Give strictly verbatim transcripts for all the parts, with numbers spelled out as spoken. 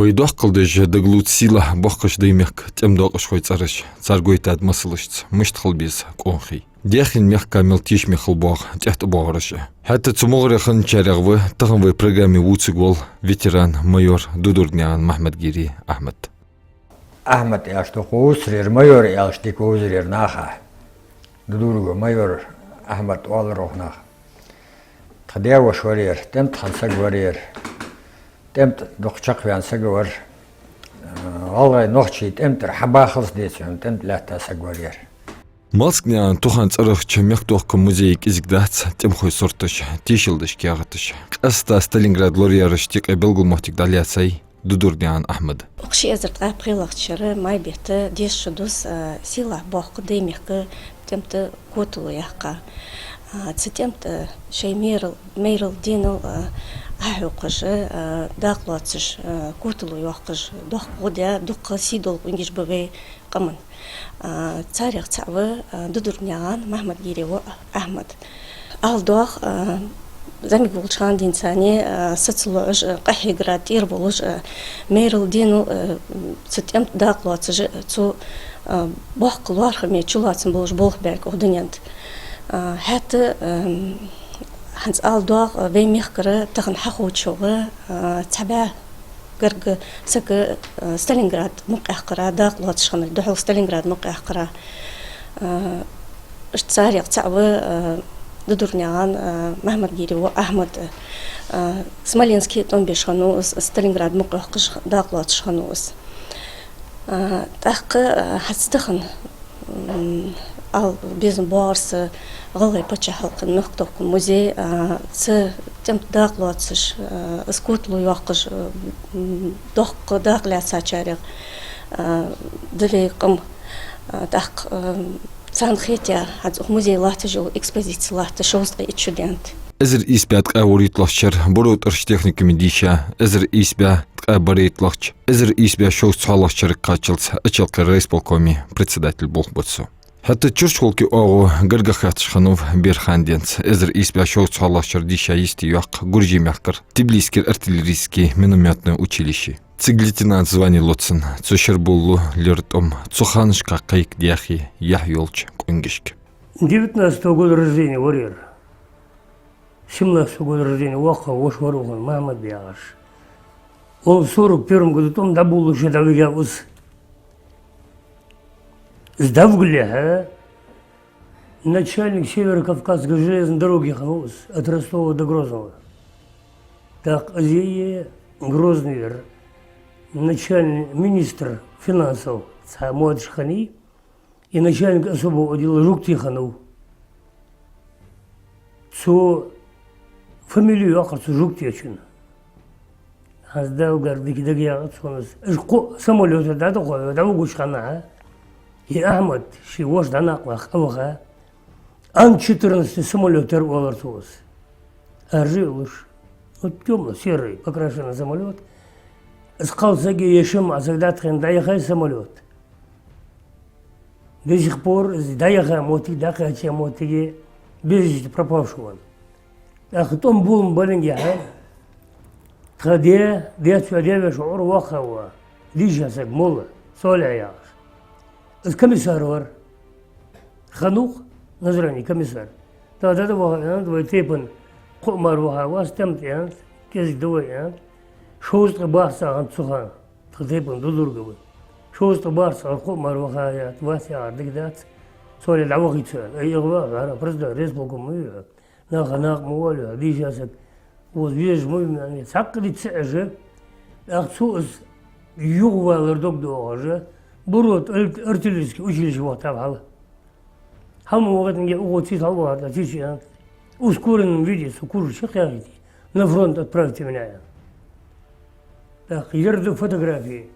Вай доккхал деш дагалувц сийлахь боккхача даьй мехка тӀема доакъашхой цӀераш, цар гойтад масалашца мишта хила беза къонахий. Даьхен мехка мел тешаме хила боагӀа тӀехьтӀабоагӀараш а. ХӀаьта цу мугӀарера хинначарех ва тахан вай программе вувцаргвола ветеран майор Дудургнаькъан Махьмадгири Ахьмад. Ахьмад аьлча дукха вувцарера, майор аьлча дика вувзарера наха. Дудурга майор Ахьмад оалар укх наха. Тха даь-воша вар ер, тӀем тӀа хинна саг вар ер. ТӀем тӀа дукха чакхваьнна саг вар. ГӀалгӀай, нохчий тӀем тӀара хьабахалца деций хьона, тӀем тӀа лаьтта саг вар ер. Малсагнаькъан Тухан цӀерагӀча мехкадохкама музее кӀезига дац тӀемхой сурташ, тешал деш каьхаташ. Къаьстта Сталинград лораяьрашта юкъе белгала моттиг дӀалаьцай Дудургнаькъан Ахьмада. Укх ши эзар ткъаь пхелагӀча шера май бетта деза шу дус, а, сийлахь боккха даьй мехка тӀем тӀа котало яьккха. А, цу тӀем тӀа шоай майрал, майрал денал, а, Ӏохьокхаш, а, дакъа лоацаш, а, котало йоаккхаш, доккха гӀо даь, дукха сий дола къонгаш ба вай къаман. А, царех цаӀ ва, а, Дудургнаькъан Махьмадгири воӀ Ахьмад. Ала доагӀа, а, зӀамига волча хана денз царна, а, саца лоӀаш, а, къахьегара тӀера волаш, а, майрал денал, а, цу тӀем тӀа дакъа лоацаш, а, цу, а, боккха лоархӀаме чулоацам болаш болх баьб укх дунен тӀа. А, хӀаьта, а, хӀанз ала доагӀа, вай мехкара тахан хьаховчох, а, цхьа бӀаь гаргга саг, а, Сталинград мукъаяьккхара, дакъа лоацаш хиннар духьал Сталинград мукъаяьккхара. А, иштта царех цаӀ ва, а, Дудургнаькъан, а, Махьмадгири воӀ Ахьмад, а, Смоленске тӀом беш хиннав из, Сталинград мукъаяккхаш дакъа лоацаш хиннав из. А, тӀаккха, а, хӀанз тахан, м, ала безам боагӀар са, ГӀалгӀай паччахьалкхен мехкадохкама музей, а, цу тӀем тӀа дакъа лоацаш, а, из котало йоаккхаш, а, м, доккха дакъа лаьцачарех, а, да вай къам. А, тӀаккха, а, царна хетаяь, хӀанз укх музее латташ йола экспозици латт шовзткъеи итт шу даьннад. Эзар ийс бӀаь ткъаь вурийтталагӀча шера Буро тӀарча техникуме дийша, эзар ийс бӀаь ткъаь барайтталагӀча, эзар ийс бӀаь шовзткъа цхьоалагӀча шерага кхаччалца Ачалкхера райисполкоме председатель болх баьб цо. ХӀаьта чурчхолки оагӀув гаргагӀа хетташ хиннав бера хана денз. Эзар ийс бӀаь шовзткъа цхьоалагӀча шера дийша йисте йоаккх Гуржий мехкара Тбилисскера артиллерийски миномётни училище. Цига лейтенанта звани лу цунна, цу шера болалу лерхӀа тӀом цу ханашка кхайкадаьхе яхь йолча къонгашка. Девятнадцатого года рождения вар ер. Семнадцатого года рождения воккха воша вар укхан, Махьмад яхаш. Он в сорок первом году тӀом дӀаболалуш дӀавигав из. Из дӀавигалехьа, начальник Северо-Кавказской железной дороги хиннав из, от Ростова до Грозного. ТӀаккха из е Грозный яр, начальник, министр финансов цхьа мотташ хиннай, и начальник особого отдела Жугтий хиннав. Цо фамилию йоаккхар цу Жугтечун. ХӀанз Далла гарга дика дагайоагӀац сона из. Уж кхо самолёта дӀадахо, дӀавугача хана, и Ахьмад ший воша дӀанакъаваьккха, а ваха, Ан-четырнадцать самолёт яр, оалар цо из. Аржа йолаш. Вот тёмно-серый, покрашенный самолёт. Из кхалсаг е шимма саг дӀатӀахьийна дӀаяхай самолёт. До сих пор из дӀаяхача моттиге, дӀакхаьчача моттиге без вести пропавший ва. ТӀаккха тӀом болабаларгахьа, тха даь, даь-воша, даь-воша вар воккха ва, дийша саг, молла, Солихь яхаш. Из комиссар вар. Хиннав-кх Назране комиссар. ТӀаккха дӀаваха, аьннад, вай тайпан кхоъ мара ваха вац тӀем тӀа, аьннад, кӀезига да вай, аьннад. Шовзткъеи бархӀ саг хиннад цу хана. Тха тайпан Дудурга ва. Шовзткъеи бархӀ саг кхоъ мара ваха яц, вац яхар дика дац. Солихь дӀавахийта цо. Ай, эгӀа ва, хӀара, президент, райисполком ма вий хьо. Наха накъа ма воалий хьо, дийша саг. Укхаза везаш ма вий, аьнна, цхьаккха дийца ца Ӏеш, тӀаккха цо из юхавалар дог доахаш, Буро тӀа ар-, артиллерийски училище вахийтав хьал. Хьал ма вахийтинге, укхо цига хьалвахар, тӀаккха цига, аьннад, в ускоренном виде со курс чакхъяхийте, на фронт отправьте меня, аьнна. ТӀаккха ер да фотографи.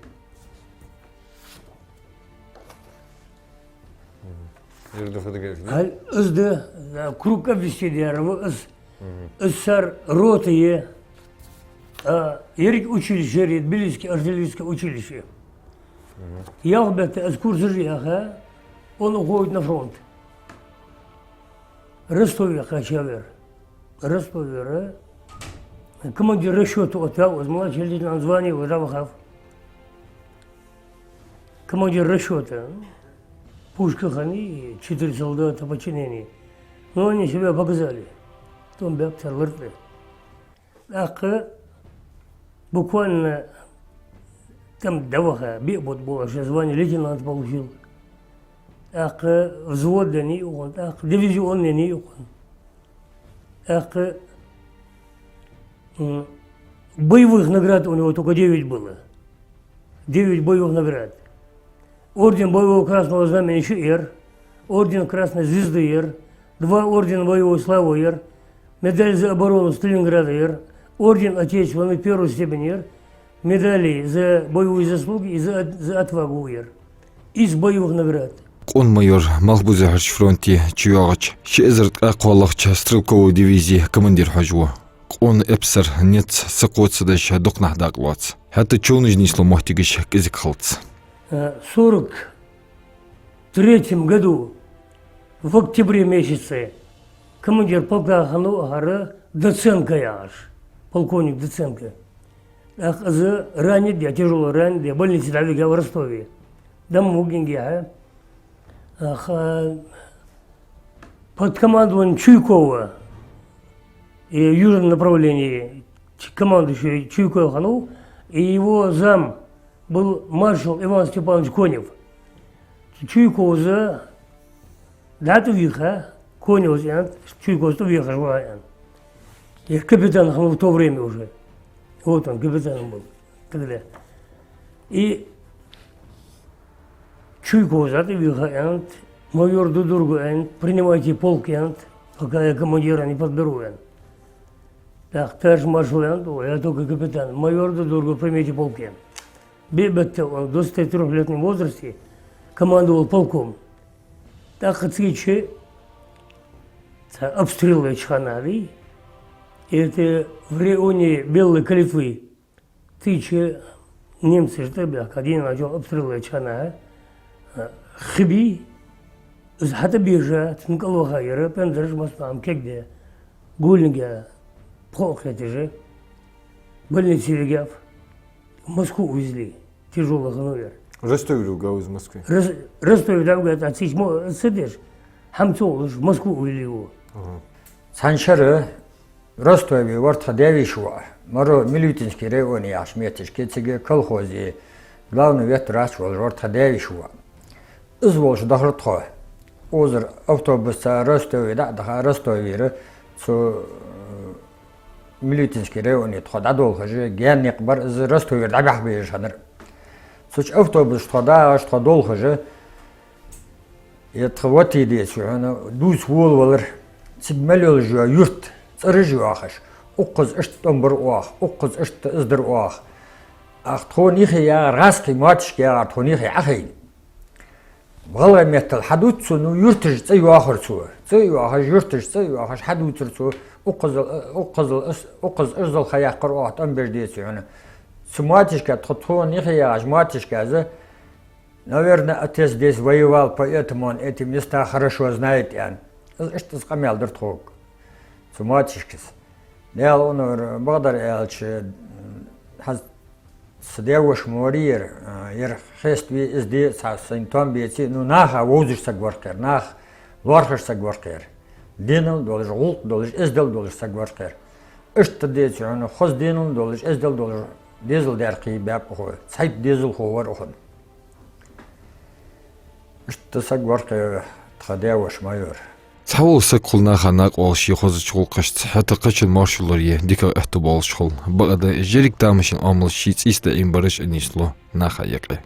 Ер да фотографи, да? Хьал из да, да, круг обвести даьр ва из. Из цар рота я, а, еррига училище яр, Тбилисский артиллерийский училище. Ялх бетта из курсаш яьха, он уходит на фронт. Ростове кхаьчав ер. Ростовера командир расчёта оттаваьв из, младший лейтенант звани ва, дӀавахав. Командир расчёта. Пушка хиннай, четыре солдата в подчинении. Но они себя показали. Тхона баьб цар лартӀа. ТӀаккха буквально тӀом дӀаваха, биъ бутт болаш звание лейтенант получил. ТӀаккха взвод деннай укхунна, тӀаккха дивизион деннай укхунна. ТӀаккха, м, боевых наград у него только девять было. Девять боевых наград. Орден Боевого Красного Знамени шиъ яр, орден Красной Звезды яр, два ордена Боевой Славы яр, медаль за оборону Сталинграда яр, орден Отечества первой степени яр, медали за боевые заслуги и за, за отвагу яр. Из боевых наград. Къона майор Малхбузерча фронте чуйоагӀача ши эзар ткъаь кхоалагӀча стрелковой дивизе командир хьожаш ва. Къона эпсар, низ сакхоачадеш дукха нах дакъа лоац. ХӀаьта човнаш нийслу моттигаш кӀезига хилац. Э, сорок третьем году в октябре месяце командир полка хиннав хӀара Доценко яхаш, полковник Доценко. ТӀаккха из ранен даь, тяжело ранен даь, больнице дӀавигав Ростове. Дам вугингехьа. Ах, э, под командованием Чуйкова, и в южном направлении ч-, командующий Чуйков хиннав, и его зам был маршал Иван Степанович Конев. Чуйковс дӀатӀавийха, Коневс аьннад, Чуйковс тӀавехаш ва аьнна. Ер капитан хиннав в то время уже. Вот он, капитаном был тогда. И Чуйковс дӀатӀавийха аьннад, майор Дудургу аьннад, принимайте полк аьннад, пока я командира не подберу аьннад. Так, товарищ маршал аьннад, о, я только капитан. Майор Дудургу, примите полк аьннад. Биъ бетта он в двадцати трёх летнем возрасте командовал полком. ТӀаккха цига чу цхьа обстрел йолча хана, это в районе Белой Калитвы. Цига чу немцаша тӀабаьхка, дийнахьа чу обстрел йолча хана, а, хи бий, из хьатӀабежа, цун кӀал ваха яр, пензараш, массанахьа кегде, гулинге пхоъ кхетиже, больнице вигав, в Москву увезли, тяжело хиннав ер. Ростове вигав из Москве? Рос-, Ростове дӀавигав, а цига мо-, ца деш, хӀама ца хулаш, Москву увели его. Ага. Цхьан шера Ростове вар тха даь-веший воӀ, Маро-Милютинский район яхача метташка, цига колхозе главный ветврач волаш вар тха даь-веший воӀ. Из волаш дахар тхо. Укхазара автобусаца Ростове дӀа а даха, Ростовера цу, э, Милютинский районе тхо дӀадолхаш, гаьна никъ бар из, Ростовера дӀабаьхьа безаш хиннар. Цу чу автобусашка тхо дагӀаш, тхо долхаш, е тха вати деце хьона дувца волавелар. Цига мел йолаш йола юрт, цӀераш йоахаш, укхаза иштта тӀом бар оаха, укхаза иштта из дар оаха. Ах, тхона юхе ягӀар, гӀазкхий моттигашка ягӀар тхона юхе Ӏохайна. ГӀалгӀай меттала хьадувц цо, ну, юрташ цӀи йоахар цо. ЦӀи йоахаш, юрташ цӀи йоахаш, хьадувцар цо, укхазал, укхазал, укхаза иззал ха яьккхар оаха тӀом беш деце хьона. Цу моттигашка, тхо, тхона юхе ягӀача моттигашка из, наверное, отец здесь воевал, поэтому он эти места хорошо знает, аьнна. Из иштта из къамаьл дир тхога. Цу моттигашка из. Даьла унавар, бакъдар аьлча, хӀанз са даь-воша ма варий ер, а, ер хеставе, из де, цхьа сайна товш беце, ну, наха вовзаш саг вар-кх ер, наха лоархӀаш саг вар-кх ер. Денал долаш, гӀулакх долаш, эздел долаш саг вар-кх ер. Иштта деце хьона, хоза денал долаш, эздел долаш, дезалдаьр кхийбаьб укхо, цхьайтта дезалхо вар укхун. Иштта саг вар-кх ер тха даь-воша майор. Цхьавола саг хул наха накъавала ший хозача гӀулакхашца, хӀаьта кхычун моаршал лорае дикагӀа аьттув болаш хул. Бакъда, жирг тамашийна оамалаш ший цӀийца даим бараш а нийслу наха юкъе.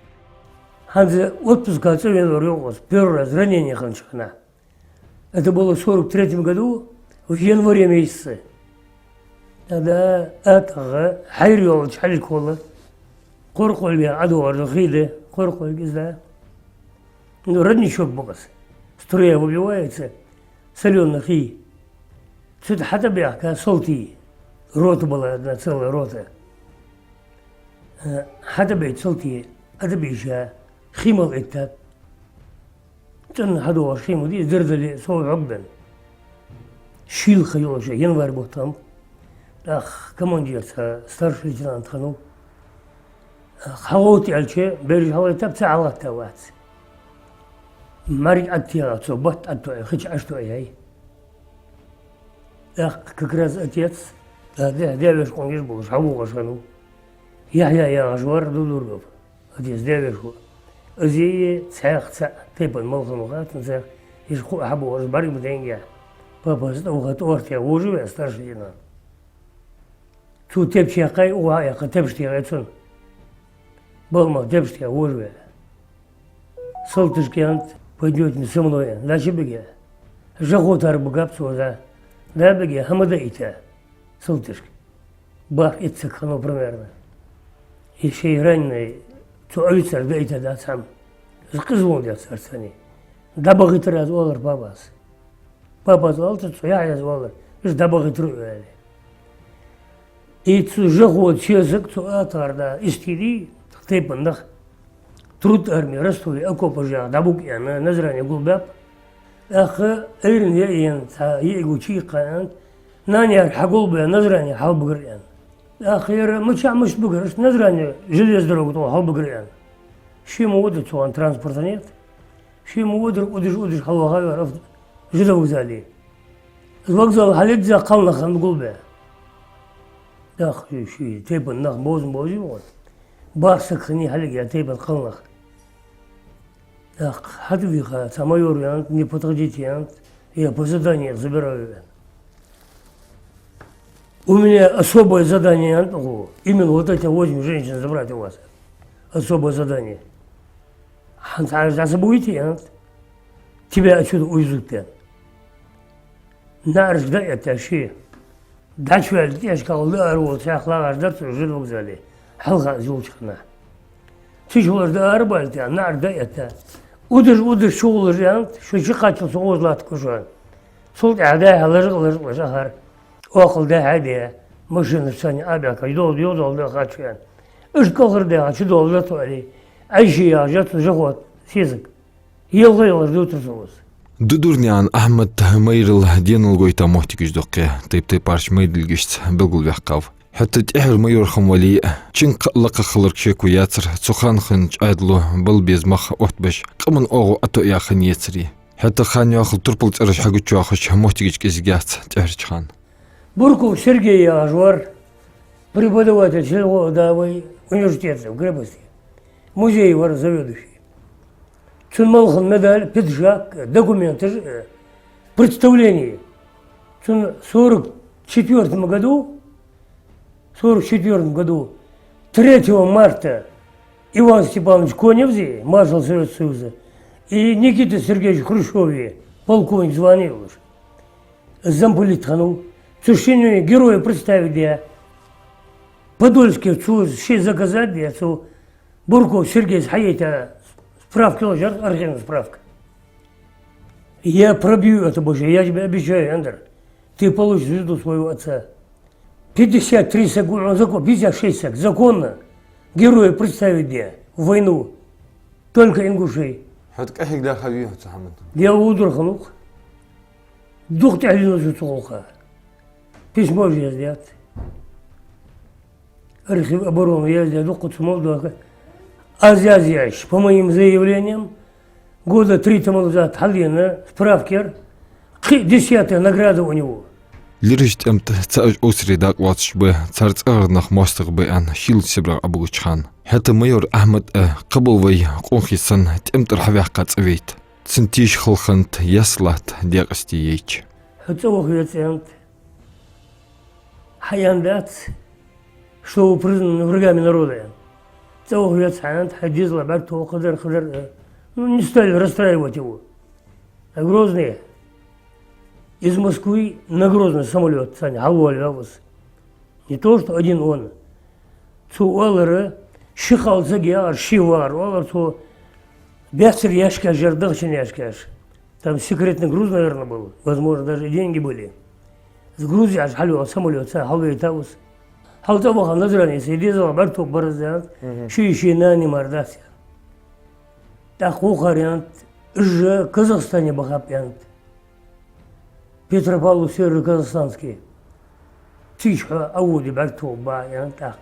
ХӀанз отпуска цӀавенавар йоах аз, первый раз ранение хиннача хана. Это было в сорок третьем году в январе месяце. Тогда атагӀа хьайра йолча хьалхашка, Кхоркхойга ӀодоагӀар да хий да, Кхоркхойга из да. Ну, родничок ба-кх из. Струя выбивается, солёный хий. Цу тӀа хьатӀабаьхка салтий. Рота была одна, целая рота. Э, хьатӀабайта салтий, тӀатӀабийша, хий мел эттад. ЦӀена хьадоагӀаш хий ма дий, зердале сов хьогбенна. Шийла ха йолаш, январь бутт хиннаб. ТӀаккха командир цхьа старший лейтенант хиннав. ХьагӀовттаьлча, бераш хьалгӀайттаб, цхьа хьалгӀатта вац. МӀарга ӀотӀатеха, цо бутт ӀотӀатоӀе, хи чу ӀотӀатоӀе хьай. ТӀаккха как раз отец, да, да, даь-веший къонгаш болаш, хьавоагӀаш хиннав. Яхьъя яхаш вар Дудургов, отец, даь-веший воӀ. Из а, цхьаькха цхьа тайпан мала хиннав хац цунна, цхьаькха, иштта кхоъ хьабоагӀаш бӀарга ма дайнге. Папас тӀаваха тӀоарта вожаве старший лейтенант. Цо тепча яьккхай, укхо хьаяьккха, тепаш техай цунна. Баламах тепаш техай вожаве. Салташка, аьннад, пойдёте со мной, аьнна, дӀачубига. Жахотар бигаб цо, да. ДӀабига, хӀама даийта салташка. БархӀ-итт саг хиннав примерно. И шоай раненый цу офицера даийта дац хӀама. Из къиза волаш дац царца цхьана. ДӀабахийтар аз, оалар папас. Папас оалар, цу Яхьъяс оалар, уж дӀабахийтар, аьле. И цу Жахота ши саг цу атагӀара да, истийли тайпан нах. Труд армии Ростове окопаш яха дӀабуг аьнна, Назране гулбаьб. ТӀаккха Ӏуйрийна яа енна цхьа йиӀиг чуйийккха, аьннад, нана, яр хьагулбе Назране хьалбигар, аьнна. ТӀаккха яр мичахьа, мишта бигар, иштта Назране железа дорога тӀа хьалбигар, аьнна. Ше ма вадар, цу хана транспорта нет. Ше ма вадар, удаш-удаш хьалвахав яр авт-, железновокзале. Из вокзал хьалъийдза, кхалнах хиннад гулбе. ТӀаккха шоай тайпан нах бовзаш-бовзаш вон. БархӀ саг хиннай хьалъергья тайпан кхалнах. ТӀаккха хьатӀавийха цхьа майор, аьннад, не подходите, аьннад, я по заданию забираю, аьнна. У меня особое задание, аьннад укхо. Именно вот эти восемь женщин забрать у вас. Особое задание. Хьа цхьа уж дӀа ца бовзийте, аьннад, тебя отсюда увезут, аьнна. НаӀарашка дӀаэтта ше. ДӀачуваьлча тӀехьашкахьа лаьрхӀа волча цхьаькха лагӀаш дар цо железновокзале, хьалха из йолча хана. Цу чу волаш дӀаарабаьлча, наӀарашка дӀаэтта. Удаш-удаш чугӀолаш, аьннад, шо чукхаччалца со гӀоза латтаргва шоана. Цул тӀехьагӀа дӀа-хьа лажа-лажа-лажа ахар. Оакхал дӀа-хьа даь, машинаш царна Ӏобаьхкача, дола йодал да хачвен. Иштта кӀалхардаьха чудола латоале, Ӏайша яхаш цу Жахота ши саг. Елха-елхаш дувцар цо из. Дудурнаькъан Ахьмад майрал денал гойта моттигаш да укх тайп-тайпарча майралгашца белгалваьккхав. ХӀаьта тӀехьара майор хинна вале а, чунга кхы а лакха хиларга шеко яцар, цу хана хиннача Ӏаьдало бала беза мах оттабеш, къаман оагӀув ӀотоӀаяь хинна ецаре. ХӀаьта ханна йоахал турпала цӀераш хьагучайоахаш моттигаш кӀезига яц тӀехьарча хана. Бурков Сергей яхаш вар, преподаватель сельхоза да вай университета в крепости. Музея вар заведующий. Цун мел хинна медаль, пиджак, документаш, э, представление. Цун в сорок четвёртом году, в сорок четвёртом году, третьего марта, Иван Степанович Конев зе, маршал Советского Союза, и Никита Сергеевич Хрущёв, полковник звание йолаш, замполит хиннав. Цу шинне героя представить даь. Подольске цо ше заказать даь, цу Бурков Сергейс хьаяйта справка йолаш яр, архивни справка. Я пробью это больше, я тебе обещаю, аьннадар. Ты получишь звезду своего отца. Пятьдесят три саг, он закон, пятьдесят шесть саг, законно. Героя представить даь в войну. Только ингушей. ХӀаьта къахьега даха вий хьо цу хӀаман? Дел удур хиннав-кх. Дукха тӀехьа лийнав цу гӀулакха. Письмо яздаьд. Архив обороны яздаь дукха цу молдаваха. Аз язъяьча, по моим заявлениям, года три тому назад хьалъена справка яр, кхы десятая награда у него. Лираш тӀем тӀа цхьа уж усаре дакъа лоацаш ба, цар цӀагӀара нах моастагӀа ба аьнна, шийлача Сибрера Ӏобугача хана. ХӀаьта майор Ахьмад а, кхыбола вай къонахий санна, тӀем тӀара хьаваьккха цӀавайта. Цун тийша хала хиннад яс латта декъастий яйча. Хьо цӀаваха веза, аьннад. Хьааьнна дац, что вы признаны врагами народа, аьнна. ЦӀаваха веза хьо, аьннад, хьай дезала бӀаргтоха, кхыдар, кхыдар, э, ну, не стали расстраивать его. А Грозный, из Москвы на Грозный самолёт царна хьалвоалаваьв из. Не то что один он. Цо оалар, ши кхалсаг яр, ши вар, оалар цо, баьццара яьшкаш яр, дахчан яьшкаш. Там секретный груз, наверное, был. Возможно, даже и деньги были. Из груз яьхьаш хьалйоагӀа самолёт цар хьалвайтав из. Хьал цӀаваха Назране, сай дезала бӀаргтоха бар из, аьннад, мгм, ший-ший нанна мара дац, аьнна. ТӀаккха вокхар, аьннад, уж Казахстане бахаб, аьннад. Петропавловск, Северо-Казахстанский. Цига хьо Ӏоводе бӀаргтоха ба, аьннад тӀаккха.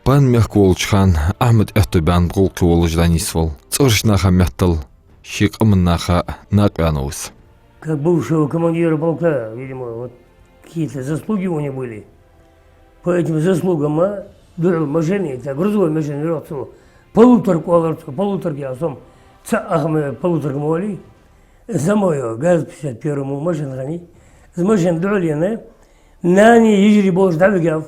Бан мехка волча хана Ахьмад аьттув баьннаб гӀулакхе волаш дӀанийсвала. ЦӀагӀарча наха меттел ший къаман наха накъаваьннав из. Как бывшего командира полка, видимо, вот какие-то заслуги у него были. По этим заслугам, а, духьал машина, это грузовой машина, йоах цо, полуторка оалар цо, полуторка яха сом, цаӀ ах ма полуторка ма оалий, из мо йоах, ГАЗ пятьдесят первый мо машина хиннай, из машина духьал ена, нани йижарий болаш дӀавигав.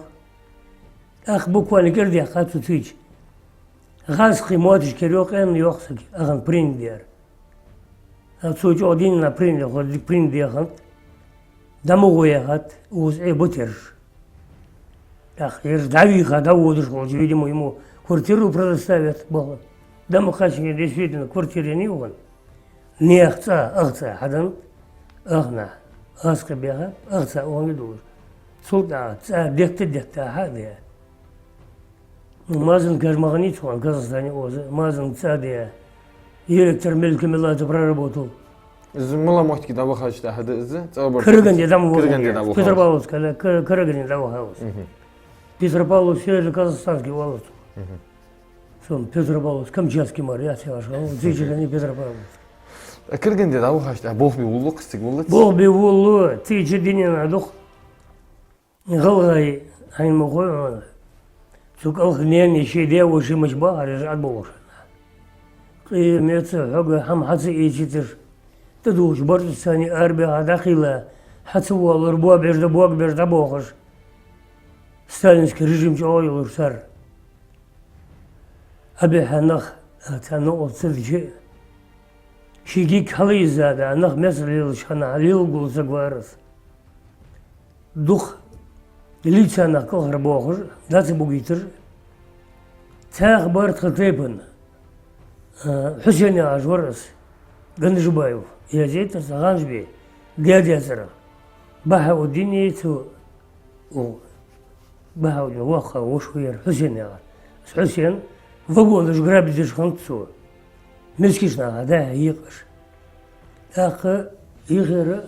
ТӀаккха буквально кӀира даьккхад цо цу чу. ГӀазкхий моттигашкара йоах, къена йоах саг, ахана принят дар. А цо чӀоагӀа дийна принят, хо дика принят даь хиннад. ДӀа ма гӀо яхад, укхаза Ӏе ба тераш. ТӀаккха ераш дӀавийха, дӀаводаш хилча, видимо, ему квартиру предоставят, баха. ДӀа ма кхаччалца, действительно, квартира еннай укхун. Наьха цӀа, ах цӀа хьаденнад, ах нах, ах кхы баьха, ах цӀа укхунга долаш. Цул тӀехьагӀа цӀа детта-детта хьа а даь. Мазанкаш ма хиннай цу хана Казахстане укхаза, Мазанка цӀа а даь. Директор мелкомелата проработал. Из малагӀча моттиге дӀавахача тӀехьа да из, цӀа бар? Караганде дӀавахав. Караганде дӀавахав. Петропавловск, да, Ка-, Караганде дӀавахав. Мгм. Петропавловск, Северо-Казахстанский валлал цо. Мгм. Сона Петропавловск, Камчатский мара яц яхаш хиннав, цигача хиннай Петропавловск. Караганде дӀавахача тӀехьа болх бе волалу-кх из, цига валлалца? Болх бе волалу, цигача дунен а дукха. ГӀалгӀай хьайна ма хой хьона. Цу кӀалха наьна ший даь-воша мича бахар, ераш Ӏоболхаш хиннаб. Къе меца хьога хӀама хьа ца эцийташ, тӀадувхача барзкъа царна арабаьха дӀакхийла, хьа ца воалар, боабеш да, боагабеш дӀабохаш. Сталинский режим чӀоагӀа йолаш цар. Абихьа нах, а, царна укхаза ца дича, ший гиг хьалъийза да, нах меца лелача хана лелаш вола саг вар из. Дукха лийца нах кӀалхарбоахаш, дӀа ца бугийташ, цхьа бар тха тайпан, а, Хьусен яхаш вар из, Ганжибаев, язъяйтар цо, Ганжбе, даь-даь цӀерагӀа. Бахьауддин яй цо, О, Бахьауддина воккха воша вар Хьусен яхар. Из Хьусен вагонаш грабить деш хиннад цо. Мискача наха дӀа-хьа екъаш. ТӀаккха ихера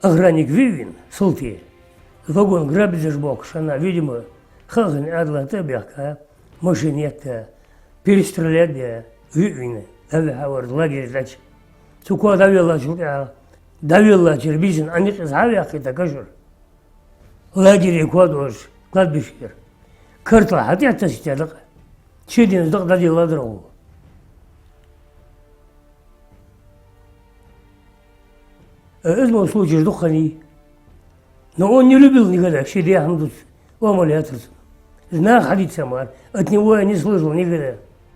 охранник вийна, салте. Вагон грабить деш боахкаш хана, видимо, хахин Ӏаьдала тӀа а баьхка, машина етта, перестрелять даь, вийна, дӀавихьа вар лагере дӀачу. Цу коа дӀавеллачул тӀехьагӀа, дӀавеллачара бийсан Ӏаникъ из хьа а ваьккхийта кашара. Лагере коа долаш, кладбищера. Картал хьатӀаэттача тӀа дакъа. Ши дийнахьа дакъа дӀаделла дар гӀо. Э, из мо случаеш дукха хиннай. Но он не любил никогда, ший даь хӀама дувца оамал яцар цун. Из наха хьадийца мара, от него я не слышал никогда.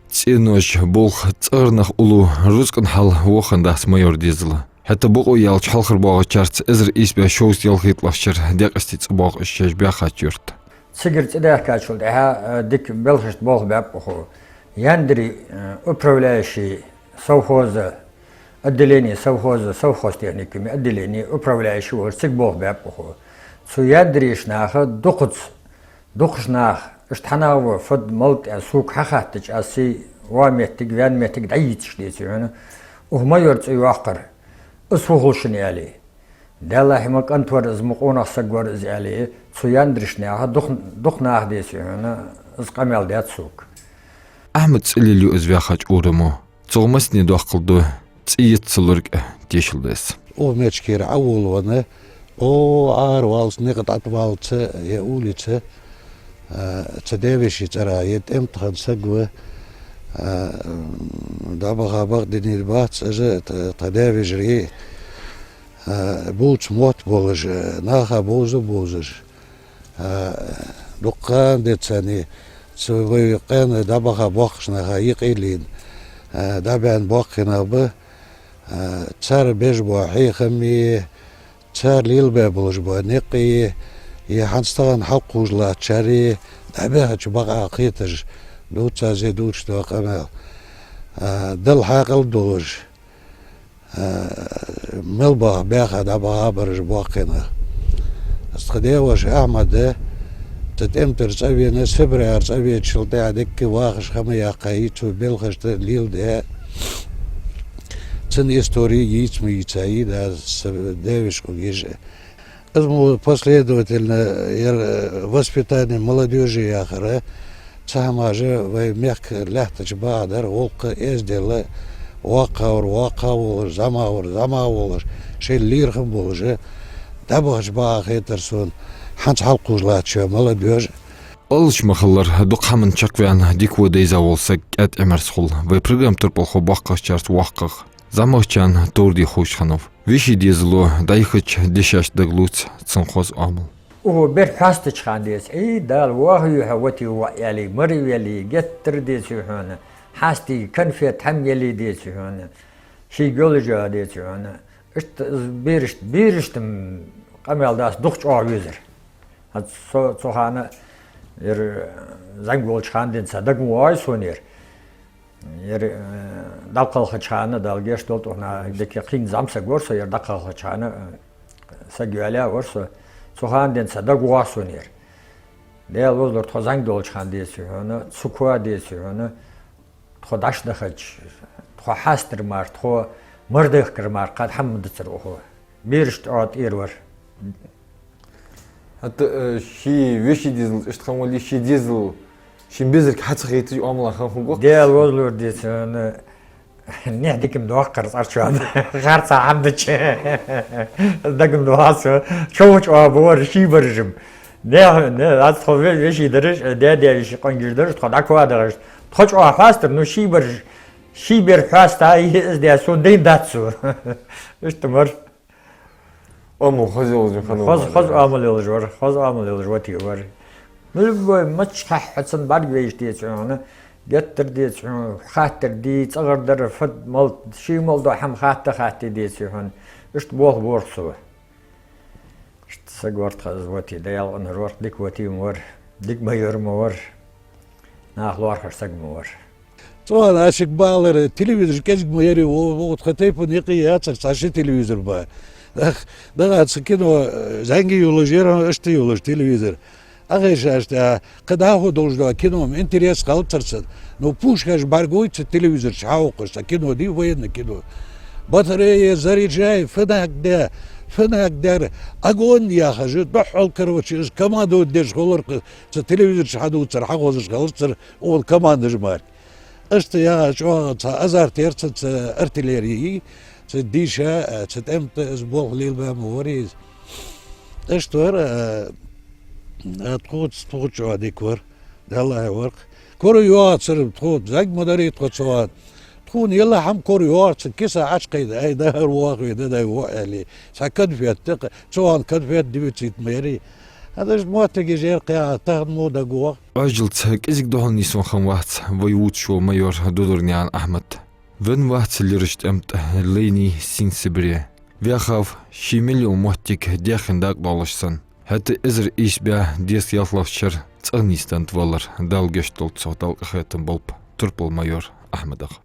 ЦӀенош, болх, цӀагӀара нах уллув рузкъан хьал вохандац майор дезала. ХӀаьта бокъо яьлча хьалхарбоагӀачарца эзар ийс бӀаь шовзткъа ялхайттлагӀча шера декъастий цӀабоагӀа из шоаш баьхача юрта. Цигара цӀадаьхкачул тӀехьагӀа, э, дика белхашта болх баьб укхо. Яндари, э, управляющий совхоза, отделение совхоза, совхозтехникума отделение управляющий волаш цига болх баьб укхо. Цу яндарийча наха дукхаза, дукхача наха, иштта хьанагӀа ва, фуд, мала тӀа сога хьахаттача, аз сай воа моттиг, ваьнна моттиг дӀайийцаш деций хьона, укх майора цӀи йоаккхар, из фу хул шоана аьле. Даьллахьа, ма кӀант вар из, ма къонах саг вар из аьле, цу яндарийча наха дукха, дукха наха деций хьона, из къамаьл даьд сога. Ахьмада цӀи лелаю из ваьхача урамо. Цох массане доаккхал ду, цӀи йиц ца лург а тешал да из. Укх мехкара Ӏоволавенна, о, Ӏараваллалца, никъ тӀа тӀаваллалца, е улица, а, цу даь-веший цӀерагӀа, е тӀем тӀа хинна саг ва, а, дӀабаха бакъденнад бац из, тха, тха даь-вежарий, а, бувца мотт болаш, а, наха бовза а бовзаш. А, дукха ха даьд царна, цу вай къаьна дӀабаха боахкача наха юкъе лийнна, а, дӀабаьнна боккхий нах ба, а, цар беш бола хьехами, цар лелабаь болаш бола никъи, е хӀанз тахан хьалкхувш латтачар дӀабаьхача бакъахьа кхеташ, дувцаш а дувцаш дола къамаьл, а, Далла хьаькъал долаш, а, мел баха баьха дӀабаха бараш боккхий нах. Тха даь-воша Ахьмад, цу тӀем тӀара цӀавена, Сибрера цӀавечул тӀехьагӀа дикка вахаш хӀама яьккхай, цу белхашта леладаь. Цун истори йийца ма йийцай, да, са даь-вешийгӀа еш. Из мо последовательно ер, э, воспитание молодёжи яхар, цхьа хӀамаш вай мехка лаьттача бакъдар, гӀулакх, эздел, воккхагӀвар воккхагӀа волаш, зӀамагӀвар зӀамагӀа волаш, шоайла лерхӀам болаш, дӀабахача бакъ хетар сона, хӀанз хьалкхувш латтача молодёжь. Аллаш ма хиллара, дукха хӀаман чакхваьнна, дика во дайза вола саг кӀаьда Ӏимерза хул. Вай программа турпалхо боккхагӀчарца воккхагӀа, зӀамагӀчарна товр де ховш хиннав. Веший дезало дӀайхача дешашта дагалувц цун хоза оамал. Укхо бер хьоастача хана, деций, Ӏий, Дала, ваха вий хьо, воти воӀ, аьле, мара веле, геттара, деций хьона, хьаастий, конфет, хӀама елий, деций хьона, шийга йолаш а, деций хьона. Иштта из берашта, берашта-м къамаьл дац дукха чӀоагӀа везар. ХӀанз со цу хана ер зӀамига волча хана денз дага ма вагӀий сона ер. Ер, э, дӀакхалхача хана, Дала гешт долда, укханна дика кхийна зӀамсаг вар со, ер дӀакхалхача хана, э, саг йоалаяь вар со. Цу хана денз дага воагӀа сона ер. Даьла возалур, тхо зӀамига долча хана, деций хьона, цу коа, деций хьона, тхо дӀачудахача, тхо хьаастар мара, тхо мара дехкар мара кхы хӀама дацар укхо. Берашта тӀера вар. ХӀаьта, э, ший веший дезалца иштта хинна вале, ший дезал, шийна безарг хьа ца хеташ оамал хинна хул-кх. Даьла возалур, деций хьона, нехь дика-м доаккхар цӀарчоа. Харцахьа хӀама дича дага-м доагӀа сона. Човхача оагӀув бар ший бараш-м. Нехь, не, аз тхо ве-, веший дараш, даь-даь веший къонгаш дараш, тхо дӀакхоадахаш, тхо чӀоагӀа хьоастар, ну, ший бараш, ший бер хьоаста, из даь сона дайна дац цо. Иштта мара. Оамал хоза йолаш хиннав. Хоза, хоза оамал йолаш вар, хоза оамал йолаш воти вар. Ну, любой маччахьа хьо цунна бӀаргавайча, деций хьона, геттара, деций хьона, хаттар де, цӀагӀара дар, фу мел, ший мел дола хӀама хатта, хатте, деций хьона, иштта болх бора-кх цо. Иштта саг вар-кх из воти, Даьла къинхьа вар-кх, дика воти-м вар, дика майор-м вар, наха лоархӀаш саг-м вар. Цу хана шуга бакъдар, телевизор кӀезига ма ярий, во, во, тха тайпан юкъе яцар цхьа ши телевизор ба. Ах, дагахь цхьа кино, э, зӀамига йолаш яр, иштта йолаш телевизор. Ӏохайша, иштта, кхы дӀахо долаш дола кино-м интерес хилацар цунна. Ну, пушкаш бӀаргагой цу телевизора чу хьаухаш, цхьа кино дий, военный кино. Батарея заряжай, фанаг де, фанаг дер, огонь яхаш, духхьал, короче, из командовать деш хулар-кх, цу телевизора чу хьадувцар, хьахозаш хилацар, оал командаш мара. Иштта яха чӀоагӀа цхьа азарт яр цун цу артиллерии, цу дийша, цу тӀем тӀа из болх лелабаь ма вар из. Иштта вар, а, тхоца, тхоца чӀоагӀа дика вар, Далла вар-кх. Кора йоагӀацар тхо, зӀамига ма дарий тхо цу хана. Тхона елла хӀама кора йоагӀацар, киса Ӏочукхайда, ай, дагӀар вахаве, дадай во аьле. Цхьа конфет, тӀаккха цу хана конфет дефицит ма ярий. ХӀанз иштта моттигаш яр-кх, тахан мо дагавоагӀа. Ӏоажалца кӀезига духьал нийсвенна хиннавац вай вувцаш вола майор Дудурнаькъан Ахьмад. Венна вац лираш тӀем тӀа лайнай синсибре. Ваьхав ший мел йола моттиг даьхен дакъа доалаш санна. ХӀаьта эзар ийс бӀаь дезткъа ялхлагӀча шера цӀагӀа нийсденна валар, Дала гешт долда цох, Дала къахетам болба турпал майор Ахьмадах.